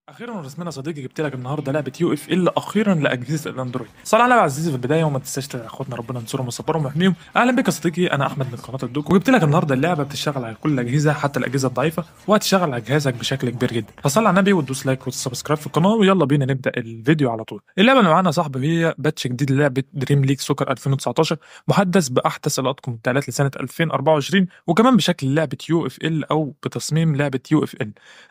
اخيرا ورسميا يا صديقي جبت لك النهارده لعبه UFL اخيرا لاجهزة الاندرويد. صلى على النبي عزيزي في البداية، وما تنساش تدعي اخواتنا ربنا ينصرهم ويصبرهم ويحميهم. اهلا بك يا صديقي، انا احمد من قناة الدوك، وجبت لك النهارده اللعبة بتشتغل على كل الاجهزة حتى الاجهزة الضعيفة، وهتشتغل على جهازك بشكل كبير جدا. فصلى على النبي وتدوس like وت subscribe في القناة، ويلا بينا نبدا الفيديو على طول. اللعبة اللي معانا يا صاحبي هي patch جديد للعبة Dream League Soccer 2019، محدث باحدث الاطقم والتعديلات لسنه 2024، وكمان بشكل لعبه UFL او بتصميم لعبه UFL.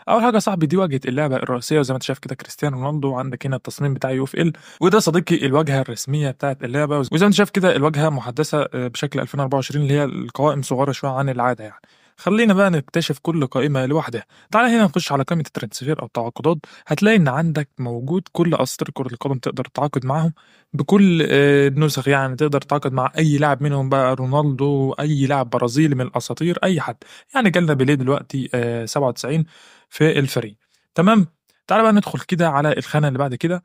اول حاجة يا صاحبي دي واجهه اللعبة الرئيسيه، وزي ما انت شايف كده كريستيانو رونالدو، وعندك هنا التصميم بتاع UFL، وده صديقي الواجهة الرسمية بتاعت اللعبة. وزي ما انت شايف كده الواجهة محدثة بشكل 2024، اللي هي القوائم صغيرة شوية عن العادة يعني. خلينا بقى نكتشف كل قائمة لوحدها. تعالى هنا نخش على قائمة ال transfer او التعاقدات، هتلاقي ان عندك موجود كل اساطير كره القدم تقدر تتعاقد معاهم بكل النسخ، يعني تقدر تتعاقد مع اي لاعب منهم بقى، رونالدو، اي لاعب برازيلي من الاساطير، اي حد يعني. جالنا بيليه دلوقتي 97 في الفريق. تمام، تعالى بقى ندخل كده على الخانة اللي بعد كده،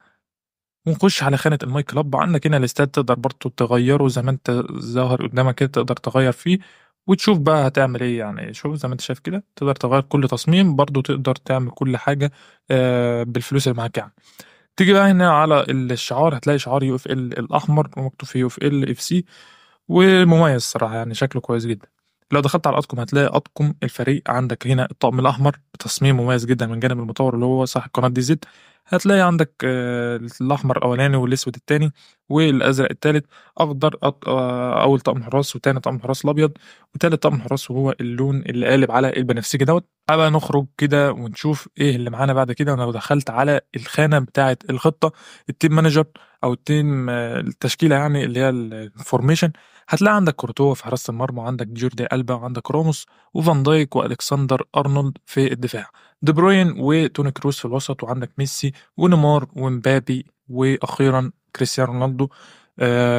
ونخش على خانه ال my club. عندك هنا الاستاد تقدر برضه تغيره زي ما انت ظاهر قدامك كده، تقدر تغير فيه وتشوف بقى هتعمل ايه يعني. شوف زي ما انت شايف كده تقدر تغير كل تصميم، برضه تقدر تعمل كل حاجة بالفلوس اللي معاك يعني. تيجي بقى هنا على الشعار، هتلاقي شعار UFL الاحمر ومكتوب فيه UFL FC، ومميز الصراحة يعني، شكله كويس جدا. لو دخلت على الاطقم هتلاقي اطقم الفريق، عندك هنا الطقم الاحمر بتصميم مميز جدا من جانب المطور اللي هو صاحب قناة دي زد. هتلاقي عندك الاحمر الاولاني والاسود الثاني والازرق الثالث، اخضر اول طقم حراس، وثاني طقم حراس الابيض، وثالث طقم حراس وهو اللون اللي قالب على البنفسجي دوت. تعالى بقى نخرج كده ونشوف ايه اللي معانا بعد كده. انا لو دخلت على الخانة بتاعه الخطة، ال team manager او ال team التشكيلة يعني اللي هي ال formation، هتلاقي عندك كورتوا في حراسة المرمى، وعندك جوردي البا، وعندك راموس وفان دايك والكسندر ارنولد في الدفاع، دي بروين وتوني كروس في الوسط، وعندك ميسي ونيمار ومبابي واخيرا كريستيانو رونالدو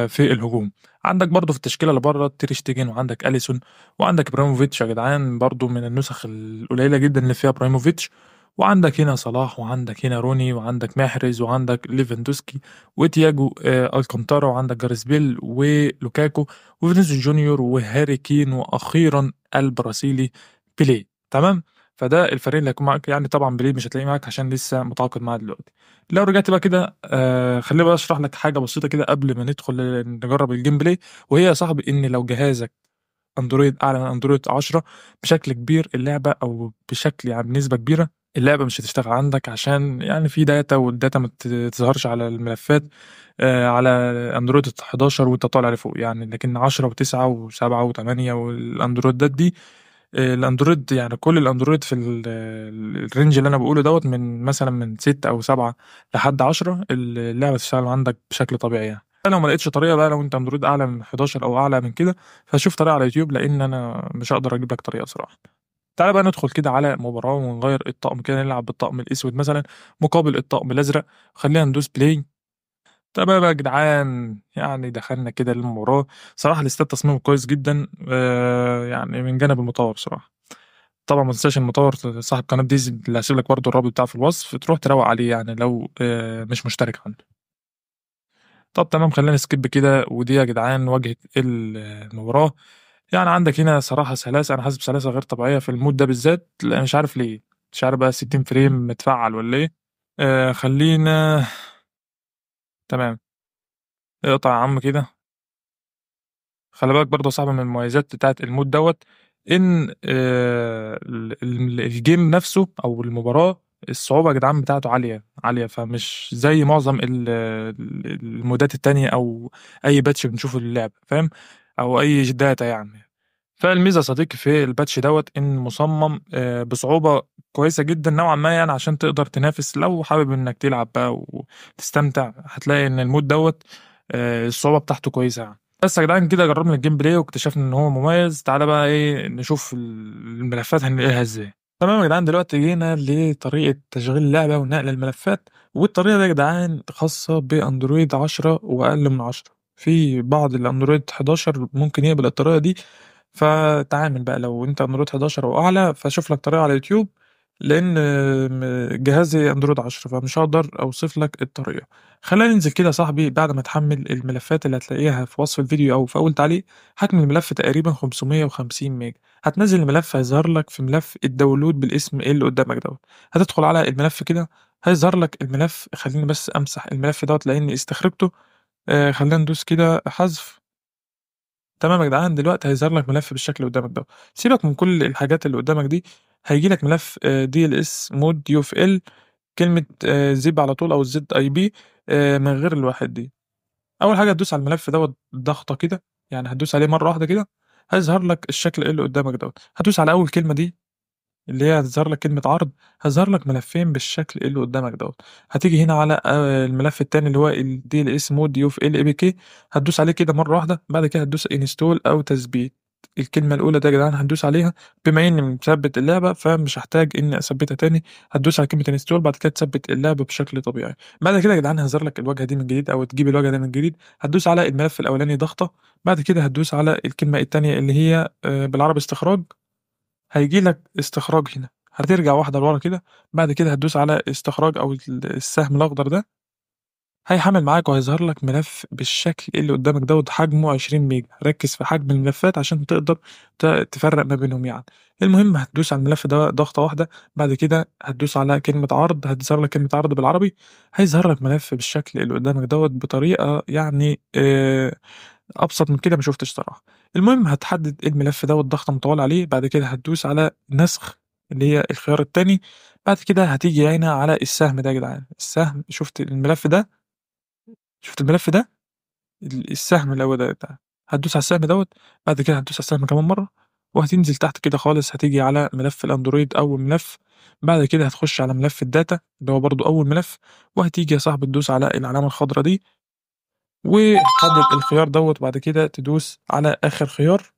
في الهجوم. عندك برضو في التشكيلة اللي بره تير شتيجن، وعندك اليسون، وعندك ابراهيموفيتش يا جدعان، برضو من النسخ القليلة جدا اللي فيها ابراهيموفيتش. وعندك هنا صلاح، وعندك هنا روني، وعندك محرز، وعندك ليفاندوسكي وتياجو الكانتارا، وعندك جاريث بيل ولوكاكو وفينيسيوس جونيور وهاري كين، واخيرا البرازيلي بيليه. تمام، فده الفريق اللي هيكون معاك يعني. طبعا بيليه مش هتلاقيه معاك عشان لسه متعاقد معاه دلوقتي. لو رجعت بقى كده خليني بقى اشرح لك حاجة بسيطة كده قبل ما ندخل نجرب ال gameplay، وهي يا صاحبي ان لو جهازك اندرويد اعلى من اندرويد 10 بشكل كبير اللعبة، او بشكل يعني بنسبة كبيرة اللعبة مش هتشتغل عندك، عشان يعني في data، وال data ما تظهرش على الملفات على اندرويد 11 وانت طالع لفوق يعني. لكن 10 و9 و7 و8 والاندرويدات دي، الاندرويد يعني كل الاندرويد في ال range اللي انا بقوله دوت، من مثلا من 6 او 7 لحد 10 اللعبة تشتغل عندك بشكل طبيعي يعني. لو ما لقيتش طريقه بقى، لو انت اندرويد اعلى من 11 او اعلى من كده، فشوف طريقه على يوتيوب، لان انا مش هقدر اجيب لك طريقه صراحة. تعالى بقى ندخل كده على مباراة ونغير الطقم كده، نلعب بالطقم الاسود مثلا مقابل الطقم الازرق. خلينا ندوس play. طب بقى يا جدعان يعني دخلنا كده للمباراة. صراحة الاستاد تصميمه كويس جدا، يعني من جانب المطور صراحة. طبعا ما تنساش المطور صاحب قناة ديزي اللي هسيب لك برضه الرابط بتاعه في الوصف، تروح تروق عليه يعني لو مش مشترك عنده. طب تمام، خلينا ن skip كده. ودي يا جدعان واجهة المباراة. يعني عندك هنا صراحة سلاسة، أنا حاسس بسلاسة غير طبيعية في ال mode ده بالذات، لا مش عارف ليه، مش عارف بقى 60 frame متفعل ولا إيه. خلينا تمام، اقطع يا عم كده. خلي بالك برضه يا صاحبي من المميزات بتاعت ال mode دوت إن ال game نفسه أو المباراة الصعوبة يا جدعان بتاعته عالية عالية، فمش زي معظم المودات التانية أو أي patch بنشوفه للعبة، فاهم، أو أي data يعني. فالميزة يا صديقي في ال patch دوت إن مصمم بصعوبة كويسة جدا نوعا ما يعني، عشان تقدر تنافس لو حابب إنك تلعب بقى وتستمتع. هتلاقي إن ال mode دوت الصعوبة بتاعته كويسة يعني. بس يا جدعان كده جربنا ال gameplay واكتشفنا إن هو مميز. تعالى بقى إيه نشوف الملفات هنلاقيها إزاي. تمام يا جدعان، دلوقتي جينا لطريقة تشغيل اللعبة ونقل الملفات. والطريقة دي يا جدعان خاصة بأندرويد 10 وأقل من 10، في بعض الأندرويد 11 ممكن يقبل الطريقة دي، فتعامل بقى لو أنت أندرويد 11 أو أعلى فشوف لك طريقة على اليوتيوب، لأن جهازي أندرويد 10 فمش هقدر أوصف لك الطريقة. خلينا ننزل كده يا صاحبي بعد ما تحمل الملفات اللي هتلاقيها في وصف الفيديو أو في أول تعليق. حجم الملف تقريبا 550 ميجا. هتنزل الملف هيظهر لك في ملف ال download بالاسم اللي قدامك دوت. هتدخل على الملف كده هيظهر لك الملف. خليني بس امسح الملف دوت لاني استخرجته. خلينا ندوس كده حذف. تمام يا جدعان، دلوقتي هيظهر لك ملف بالشكل اللي قدامك ده. سيبك من كل الحاجات اللي قدامك دي، هيجي لك ملف دي ال اس مود يو اف ال، كلمة zip على طول او ال ZIP من غير الواحد دي. اول حاجة هتدوس على الملف دوت ضغطه كده، يعني هتدوس عليه مرة واحدة كده، هيظهر لك الشكل اللي قدامك دوت. هتدوس على اول كلمة دي اللي هي هتظهر لك كلمة عرض، هتظهر لك ملفين بالشكل اللي قدامك دوت. هتيجي هنا على الملف التاني اللي هو ال DLS mod UFL APK، هتدوس عليه كده مرة واحدة. بعد كده هتدوس install أو تثبيت. الكلمة الأولى ده يا جدعان هتدوس عليها، بما إني مثبت اللعبة فمش هحتاج إني أثبتها تاني. هتدوس على كلمة install، بعد كده تثبت اللعبة بشكل طبيعي. بعد كده يا جدعان هيظهر لك الواجهة دي من جديد، أو تجيب الواجهة دي من جديد. هتدوس على الملف الأولاني ضغطة، بعد كده هتدوس على الكلمة التانية اللي هي بالعربي استخراج. هيجي لك استخراج هنا، هترجع واحدة لورا كده، بعد كده هتدوس على استخراج أو السهم الأخضر ده، هيحمل معاك وهيظهر لك ملف بالشكل اللي قدامك دوت، حجمه 20 ميجا. ركز في حجم الملفات عشان تقدر تفرق ما بينهم يعني. المهم هتدوس على الملف ده ضغطة واحدة، بعد كده هتدوس على كلمة عرض، هتظهر لك كلمة عرض بالعربي، هيظهر لك ملف بالشكل اللي قدامك دوت بطريقة يعني ابسط من كده ما شفتش صراحة. المهم هتحدد الملف دوت ضغطه مطولة عليه، بعد كده هتدوس على نسخ اللي هي الخيار التاني. بعد كده هتيجي هنا على السهم ده يا جدعان، السهم، شفت الملف ده، شفت الملف ده السهم الاول ده، هتدوس على السهم دوت. بعد كده هتدوس على السهم كمان مرة، وهتنزل تحت كده خالص، هتيجي على ملف الاندرويد اول ملف. بعد كده هتخش على ملف ال data اللي هو برضو اول ملف، وهتيجي يا صاحبي تدوس على العلامة الخضراء دي وتحدد الخيار دوت، وبعد كده تدوس على اخر خيار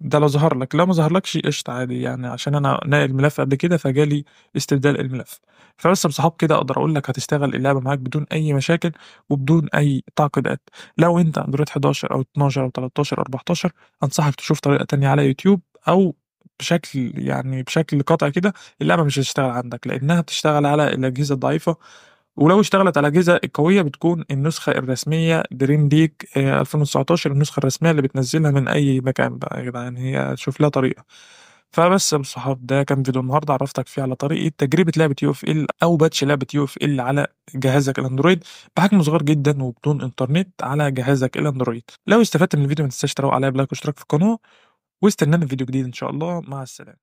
ده لو ظهر لك. لو ما ظهرلكش قشطه عادي يعني، عشان انا ناقل ملف قبل كده فجالي استبدال الملف. فبس بصحاب كده اقدر اقول لك هتشتغل اللعبة معاك بدون اي مشاكل وبدون اي تعقيدات. لو انت اندرويد 11 او 12 او 13 او 14 انصحك تشوف طريقه تانية على يوتيوب، او بشكل يعني بشكل قاطع كده اللعبة مش هتشتغل عندك، لانها بتشتغل على الاجهزة الضعيفة، ولو اشتغلت على الأجهزة القوية بتكون النسخة الرسمية دريم ليج 2019، النسخة الرسمية اللي بتنزلها من أي مكان بقى يا جدعان، هي شوف لها طريقة. فبس يا الصحاب ده كان فيديو النهارده، عرفتك فيه على طريقة تجربة لعبة UFL أو patch لعبة UFL على جهازك الأندرويد بحجم صغير جدا وبدون إنترنت على جهازك الأندرويد. لو استفدت من الفيديو ما تنساش تروق عليا ب like واشتراك في القناة، واستنانا في فيديو جديد إن شاء الله. مع السلامة.